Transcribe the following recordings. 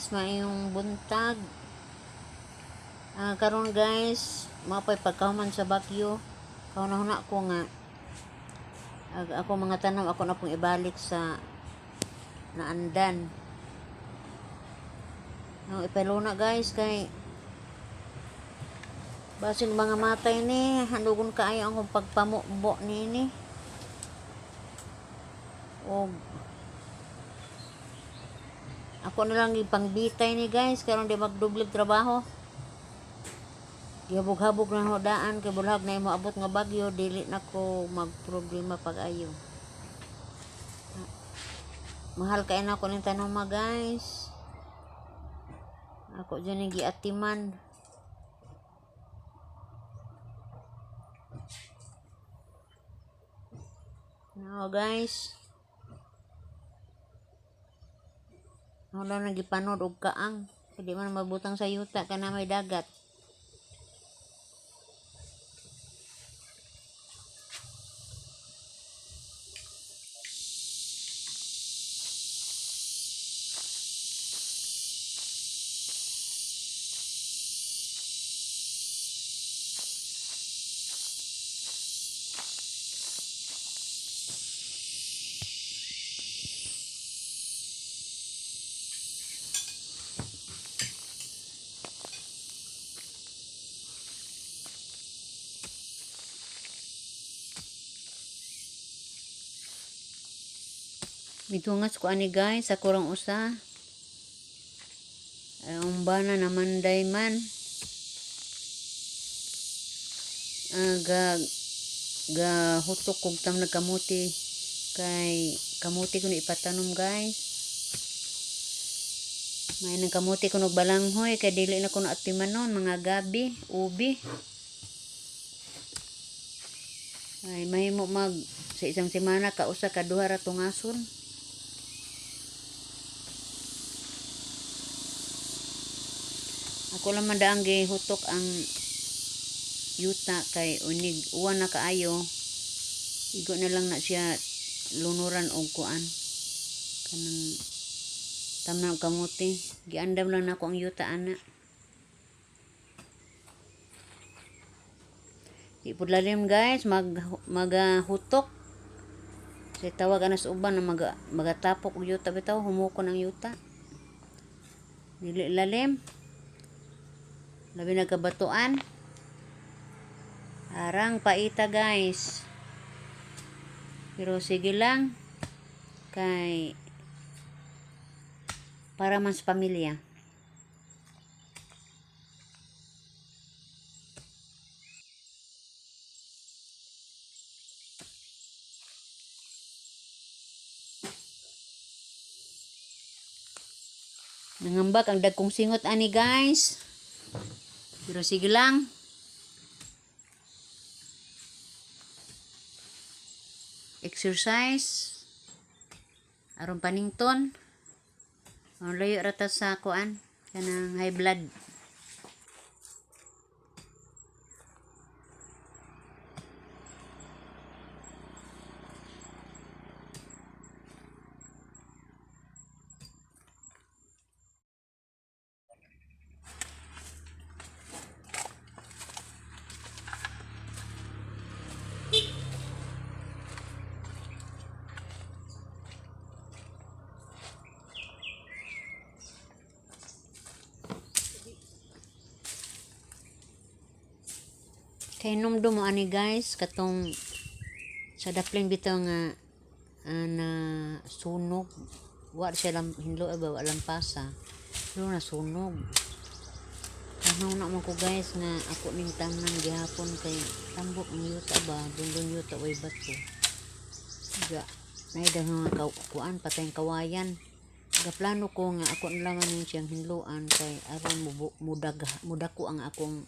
Guys, maayong buntag. Karon guys, mapay pagkahuman sa bagyo. Kahuna-huna ko nga ako mga tanom ako na pong ibalik sa naandan. Ang ipaluna guys kay basin mga matay ni handugon kaayo ang akong pagpamubo niini. Og ako na lang ipangbitay ni guys karon di magdublig trabaho. Gihabog-habog na hodaan kay bulhag na imo abot nga bagyo, dili na ko magproblema pag-ayo. Mahal kay na ako ning tanom guys. Ako dyan yung giatiman. No guys. Wala nang gipanod og kaang. Hindi man mabutang sa yuta kana may dagat. Mitungas ko ani guys sa kurang usa. Ang bana naman day man. Ga ga hutok kog tam nagkamuti kay kamuti ko ni ipatanom guys. May nang kamuti ko nagbalanghoy kay dili na ko na atimanon mga gabi, ubi. Ay mahimo mag sa isang semana ka usa ka duha ra tungason. Ako lang man daang gihutok ang yuta kay unig uwan na kaayo. Igo na lang na siya lunuran og kuan. Kanang tamnan og kamote. Giandam lang nako ang yuta ana. Di pud lalim guys, magahutok. Sa tawag ana sa uban na magatapok og yuta bitaw, humukon ang yuta. Dili lalim. Labi nagkabatuan. Arang paita guys. Pero sige lang kay para man sa pamilya. Nangambak ang dagkong singot ani guys. Pero sige lang. Exercise. Aron panington. Ang layo ra ta sa kuan kanang high blood. Kay numdum mo ani guys katong sa daplin bitaw nga na sunog. Wa siya lam hinlo ba wa lampasa. Pero nasunog. Ano na man ko guys nga ako ning tanan gihapon kay tambok ang yuta ba, dundon yuta way bato. Ga nay daghang mga kuan patayng kawayan. Gaplano ko nga ako na lang ning siyang hinloan kay aron mudag mudako ang akong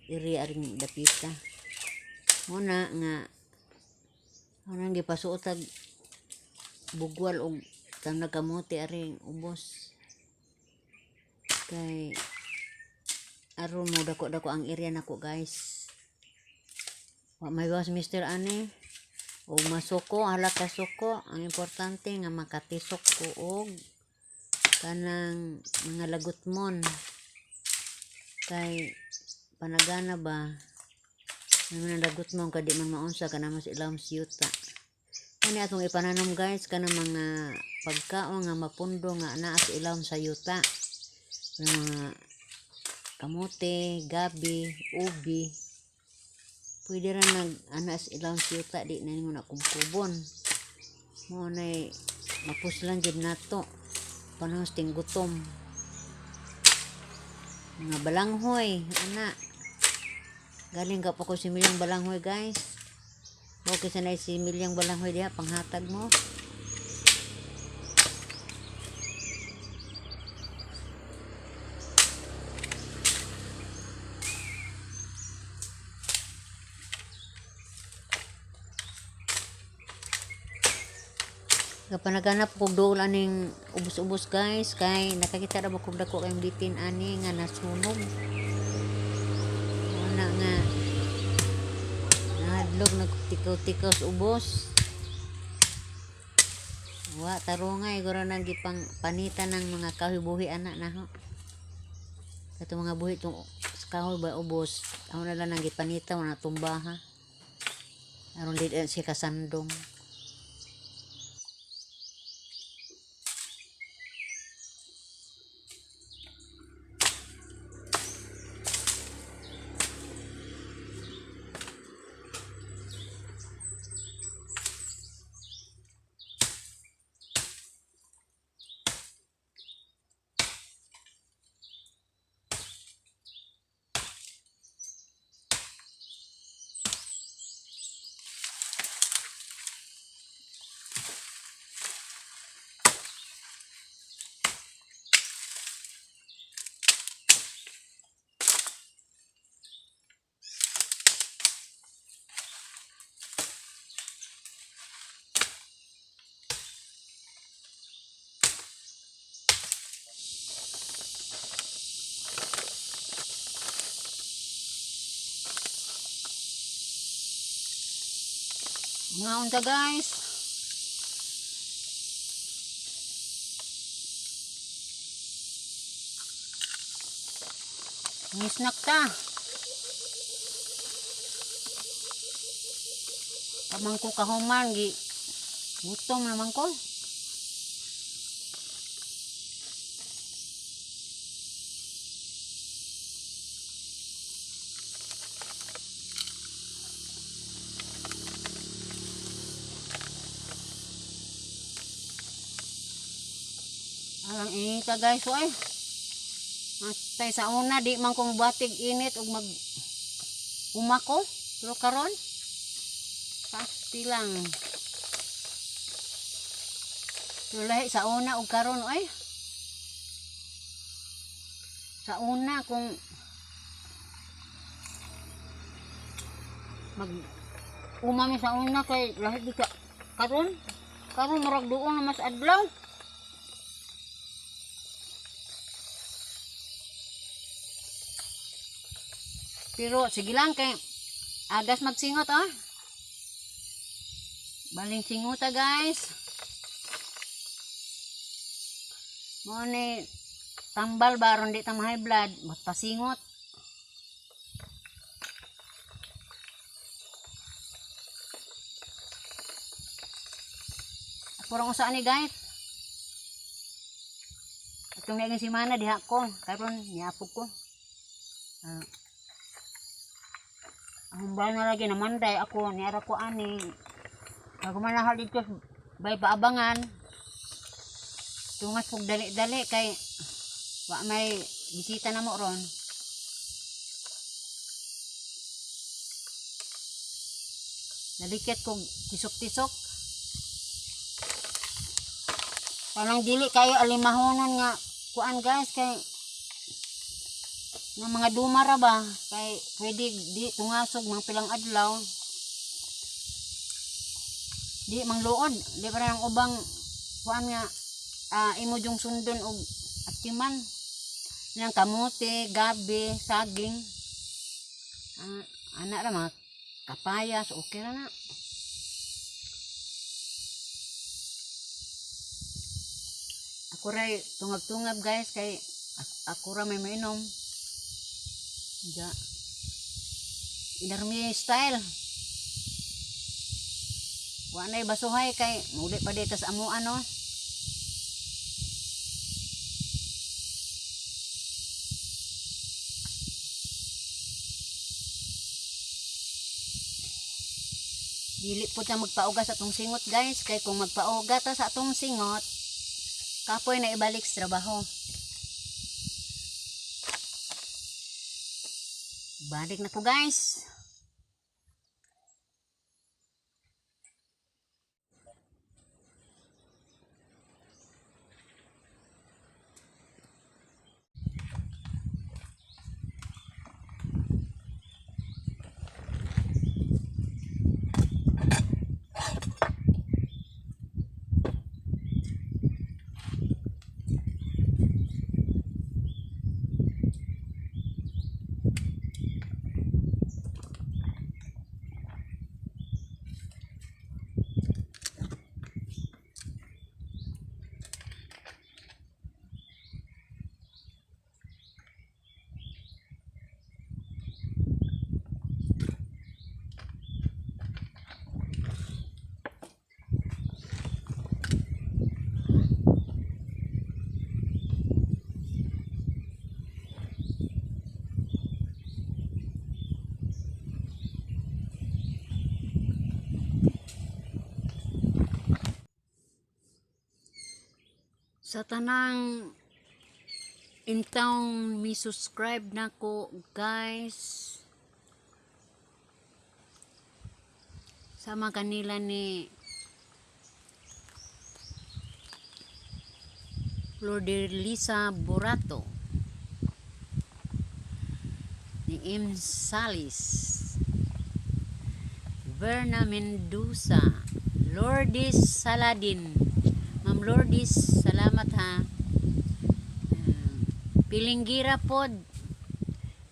area aring dapita. Muna nga anang gipasuot og bugwal og tanag kamote aring ubos. Kay aron mo dako-dako ang area nako guys. Wa may gawas Mr. Ane. O masuko, hala ka suko. Ang importante nga makatisok ko og Kanang mga lagutmon kay panagana ba ang mga lagutmon kay di man maunsa kana mas ilawom sa yuta. Ani atong ipananom, guys, kanang mga pagkaon nga mapundo nga naa sa ilawom sa yuta. Mga kamote, gabi, ubi. Pwede ra nag ana sa ilawom sa yuta, di na nimo na kubkubon. Mao nay mapuslan jud nato panahon sa tinggutom. Mga balanghoy, ana. Galing ka pa ko similyang balanghoy, guys. Okay sa na similyang balanghoy diha panghatag mo. Kapag naghanap kog duol aning ubos-ubos, guys, kay nakakita ra ba kog dako kayong bitin ani nga nasunog. Una nga nahadlok nagtikaw-tikaw sa ubos. Wa tarungay guro nang gipang panita ng mga kahoy buhi ana naho. Kato mga buhi tong sa kahoy ba ubos, ako na lang nang gipanita wala tumbaha. Aron di siya kasandong. Mga unta, guys. May snack ta. Kamang ko kahuman gi gutom naman ko. Alang inita, guys, oy. Atay sa una di man kong batig init ug mag uma ko. Pero karon pasti lang. Pero lahi sa una ug karon, oy. Sa una kung mag uma mi sa una kay lahi di ka karon. Karon murag duol na mas adlaw. Pero sige lang kay agas magsingot ah. Baling singuta, guys. Mo ni tambal ba aron di ta ma-high blood, magpasingot. Ako rang usa ni, guys. Atong naiging semana diha ko, karon niapog ko. Ang na lagi na Monday ako niara ko ani. Bago man nahal dito bay paabangan. Tungas pug dali-dali kay wa may bisita na mo ron. Nalikit kog tisok-tisok. Parang dili kayo alimahonon nga kuan, guys, kay nga mga dumara ba kay pwede di tungasog mga pilang adlaw, di mangluod, di pa ang ubang kuan nga imo jung sundon og atiman nang kamote, gabi, saging, ana ra, mga kapayas, okay ra na. Ako. Ako ray tungab-tungab, guys, kay ako ra may mainom. Ja. Inarmi style. Wa nay basuhay kay muli pa dito sa amo ano. Dili po ta magpauga sa atong singot, guys, kay kung magpauga ta sa atong singot, kapoy na ibalik sa trabaho. Balik na ko, guys. Sa tanang intawng mi subscribe nako, guys. Sama kanila ni Flordelisa Borato, ni M. Salis, Verna Mendoza, Lourdes Saladin. Ma'am Lourdes, salamat ha. Pilinggira pod.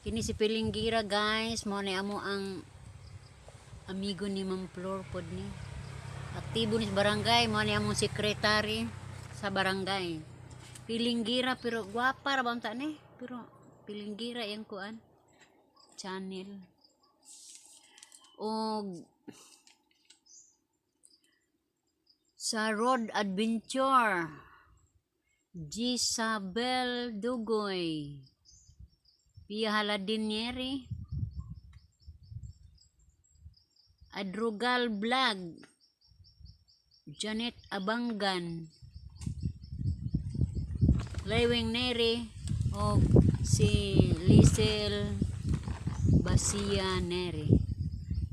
Kini si Pilinggira, guys, mo ni amo ang amigo ni Ma'am Flor pod ni. Aktibo ni sa barangay, mo ni among sekretary sa barangay. Pilinggira, pero gwapa ra ba unta ni? Pero Pilinggira yang kuan channel. Og sa Road Adventure, Gisabel Dugoy, Pia Haladinieri, Adrugal Vlog, Janet Abangan, Lewing Neri, o si Liesel Basia Neri.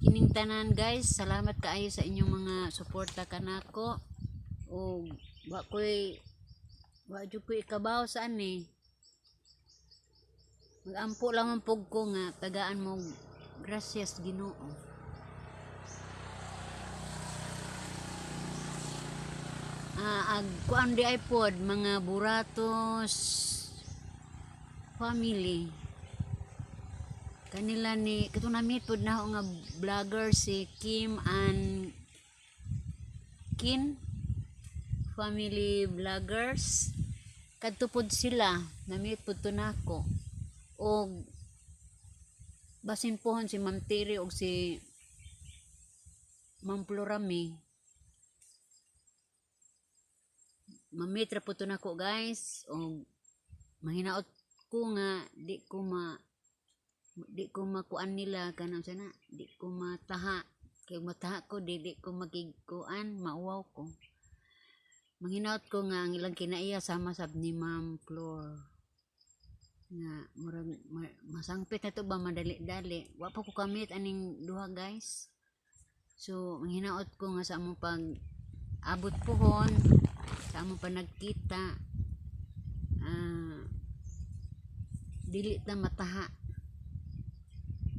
Kining tanan, guys, salamat kaayo sa inyong mga suporta kanako. O wa ko'y wa jud ko'y ikabaw sa ani. Magampo lang ang pug ko nga tagaan mo gracias Ginoo. Ah, ag kuan di ay pod mga Buratos family kanila ni kato na meet pod na nga vlogger si Kim and Kin family vloggers. Kadto pod sila na meet pod to nako og basin pohon si Ma'am Tiri og si Ma'am Florami, ma-meet ra po to nako, guys, og mahinaot ko nga di ko makuan nila kanang sana, di ko mataha kay mataha ko, di ko makigkuan, mauwaw ko. Manghinaot ko nga ang ilang kinaiya sama sab ni Ma'am Flor nga murag masangpit na to ba madali-dali. Wa pa ko kamit aning duha, guys. So manghinaot ko nga sa among pag abot pohon, sa among panagkita, dili ta mataha.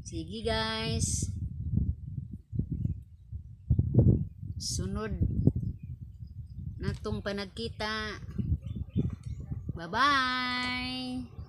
Sige, guys, sunod natong panagkita. Bye bye.